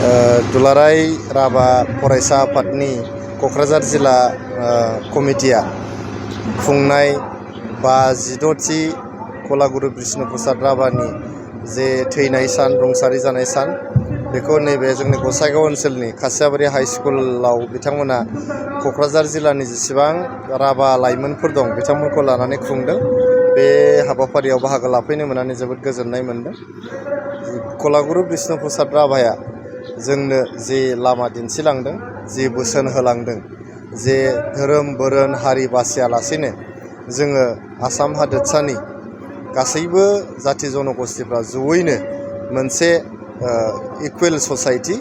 दुलाराय राभा फरायसा आफादनि क'क्राझार जिल्ला कमिटिया खुंनाय 56थि कलागुरु बिष्णु प्रसाद राभानि जे थैनाय सान रुंसारि जानाय सान बेखौ नैबे जोंनि गसाइगाव ओनसोलनि खासियाबारि हाइ स्कुलाव बिथांमोना क'क्राझार जिल्लानि जेसेबां राभा लाइमोनफोर दं बिथांमोनखौ लानानै खुंदों। बे हाबाफारियाव बाहागो लाफैनो मोननानै जोबोद गोजोननाय मोनदों। कलागुरु बिष्णु प्रसाद राभाया जोंनो जे लामा दिन्थिलांदों, जे बोसोन होलांदों, जे धोरोम बोरोन हारि बासियालासेनो जोङो आसाम हादोरसानि गासैबो जाथि जनगोष्ठीफ्रा जयैनो मोनसे इकुवेल ससाइटि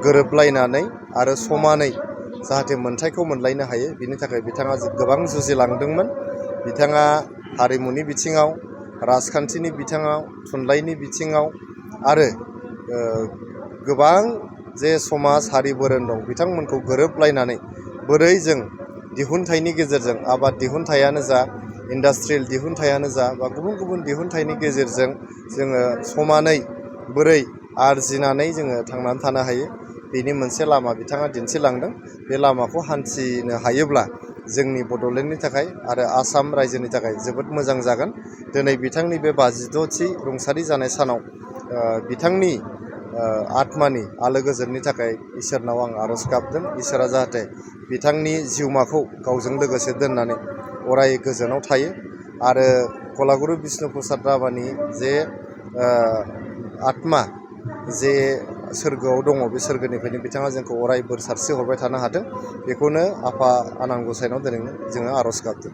गोरोबलायनानै आरो समानै जाहाथे मोन्थायखौ मोनलायनो हायो, बिनि थाखाय बिथाङा गोबां जुजिलांदोंमोन। बिथाङा हारिमुनि बिथिङाव, राजखान्थिनि बिथिङाव, थुनलाइनि बिथिङाव आरो गोबां जे समाज हारि बोरोन दं बिथांमोनखौ गोरोबलायनानै बोरै जों दिहुनथाइनि गेजेरजों आबाद दिहुनथायानो जा, इन्डास्ट्रियेल दिहुनथायानो जा बा गुबुन गुबुन दिहुनथाइनि गेजेरजों जोङो समानै बोरै आरजिनानै जोङो थांनानै थानो हायो, बेनि मोनसे लामा बिथाङा दिन्थिलांदों। बे लामाखौ हान्थिनो हायोब्ला जोंनि बड'लेण्डनि थाखाय आरो आसाम रायजोनि थाखाय जोबोद मोजां जागोन। दिनै बिथांनि बे 56थि रुंसारि जानाय सानाव बिथांनि आत्मानि आलो गोजोननि थाखाय इसोरनाव आं आर'ज गाबदों। इसोरा जाहाथे बिथांनि जिउमाखौ गावजों लोगोसे दोननानै अराय गोजोनाव थायो आरो कलागुरु बिष्णु प्रसाद राभानि जे आत्मा जे सोरगोआव दङ, बे सोरगोनिफ्रायनो बिथाङा जोंखौ अराय बोर सारस्रि हरबाय थानो हाथों, बेखौनो आफा आनान गसाइनाव दिनै जोङो आर'ज गाबदों।